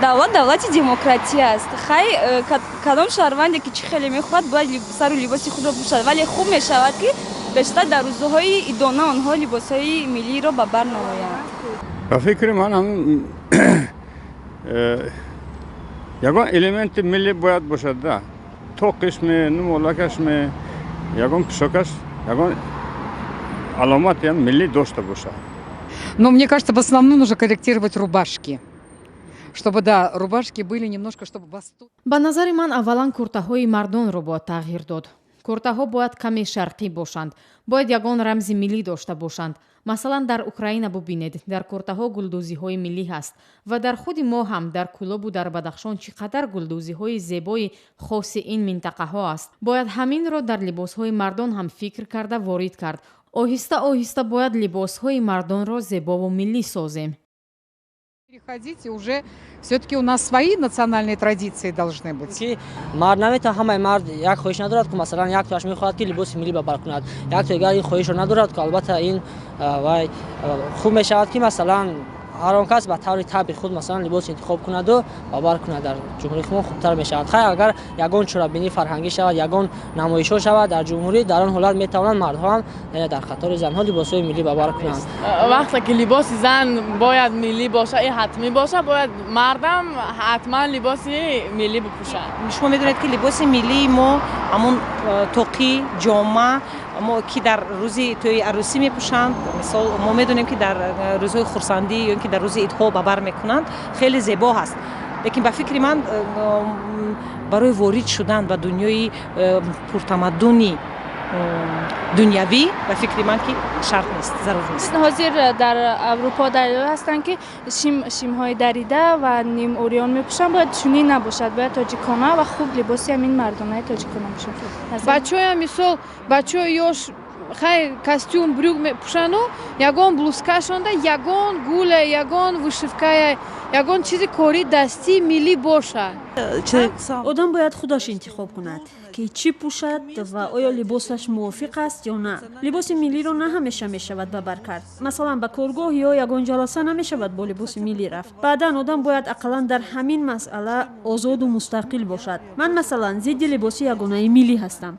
Давлат давлати демократия аст. Хай, кадом шаҳрванде ки чӣ хеле мехоҳад, бояд сару либоси худро пӯшад, вале хуб мешавад, ки бештар дар рӯзҳои идона онҳо либосҳои миллиро ба бар намоянд. Ба фикри ман, ҳамин ягон элементи миллӣ бояд бошад да, тоқишме, нумолакашме, ягон пӯшокаш, ягон аломатиам миллӣ дошта бошад. Но мне кажется, в основном нужно корректировать рубашки. Чтобы, да, рубашки были немножко, чтобы восток. Ба назари ман, аввалан куртаҳои мардонро бояд тағйир дод. Куртаҳо бояд каме шарқӣ бошанд, бояд ягон рамзи миллӣ дошта бошанд. Масалан, дар Украина бубинед, дар куртаҳо гулдӯзиҳои миллӣ ҳаст ва дар худи мо ҳам дар Кӯлобу дар Бадахшон чӣ қадар гулдӯзиҳои зебои хоси ин минтақаҳо аст. Бояд ҳаминро дар либосҳои мардон ҳам фикр карда ворид кард. Оҳиста оҳиста бояд либосҳои мардонро зебову миллӣ созем. Переходите уже, все-таки у нас свои национальные традиции должны быть. Ки мард наметавон, ҳамаи мард як хоҳиш надорад, ки масалан яктоаш мехоҳад, ки либоси миллӣ ба бар кунад, якто дигар ин хоҳишро надорад. Ки албатта ин вай хуб мешавад, ки масалан ҳар он кас ба таври табъи худ масалан либос интихоб кунаду ба бар кунад, дар ҷумҳурии худмон хубтар мешавад. Хай, агар ягон чорабинии фарҳангӣ шавад, ягон намоишҳо шавад дар ҷумҳурӣ, дар он ҳолат метавонанд мардҳо ҳам дар қатори занҳо либосҳои миллӣ ба бар кунанд. Вақте ки либоси зан бояд миллӣ бошад, ин ҳатмӣ бошад, бояд мардам ҳатман либоси миллӣ бипӯшад. Шумо медонед, ки либоси миллии мо ҳамун тоқӣ, ҷома, мо ки дар рӯзи тӯи арӯсӣ мепӯшанд, мисол, мо медонем, ки дар рӯзҳои хурсандӣ ё ин ки дар рӯзи идҳо ба бар мекунанд, хеле зебо ҳаст. Лекин ба фикри ман, барои ворид шудан ба дунёи пуртамаддуни дунявӣ, ба фикри ман, ки шарт нест, зарур нест. Ҳозир дар Аврупо дариҳо ҳастанд, ки шимҳои дарида ва нимурён мепӯшанд. Бояд чунин набошад, бояд тоҷикона ва хуб либоси ҳамин мардонаи тоҷикона бошад. Бачаҳоям, мисол, бачаҳои ёш хай костюм брюк мепӯшану ягон блузкашонда ягон гула, ягон вышивкая, ягон чизи кори дастии миллӣ бошад. Одам бояд худаш интихоб кунад, ки чӣ пӯшад ва оё либосаш мувофиқ аст ё на. Либоси миллиро на ҳамеша мешавад ба бар кард. Масалан, ба коргоҳ ё ягон ҷаласа намешавад бо либоси миллӣ рафт. Баъдан одам бояд ақаллан дар ҳамин масъала озоду мустақил бошад. Ман, масалан, зидди либоси ягонаи миллӣ ҳастам.